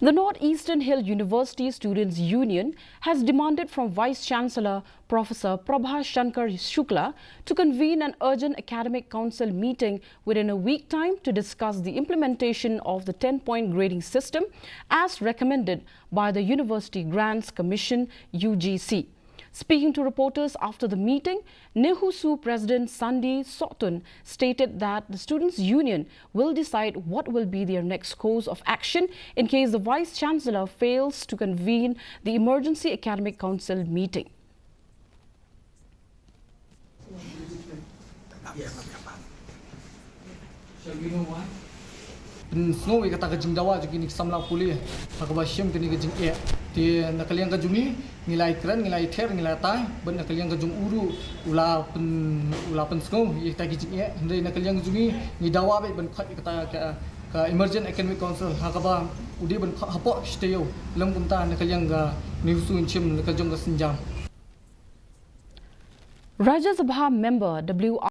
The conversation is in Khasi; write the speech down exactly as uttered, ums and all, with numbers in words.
The Northeastern Hill University Students Union has demanded from Vice Chancellor Professor Prabha Shankar Shukla to convene an urgent academic council meeting within a week time to discuss the implementation of the ten-point grading system as recommended by the University Grants Commission, U G C. Speaking to reporters after the meeting, NEHUSU President Sandi Sohtun stated that the Students' Union will decide what will be their next course of action in case the Vice Chancellor fails to convene the Emergency Academic Council meeting. Pynsngew ïa kata ka jingdawa jong kine ki samla pule ha kaba shim kane ka jingeh. Te na ka liang ka jong ngi, ngi la ïakren, ngi la ïather, ngi la ïatai, bad na ka liang ka jong u ruh u la pyn, u la pynsngew ïa kata ki jingeh. Hynrei na ka liang ka jong ngi, ngi dawa beit ban khot ïa kata ka, ka Emergent Academic Council ha kaba u dei ban khot hapoh shi taïew. Lem kumta na ka liang ka NEHUSU ngin shim la ka jong ka sienjam. Rajya Sabha member W.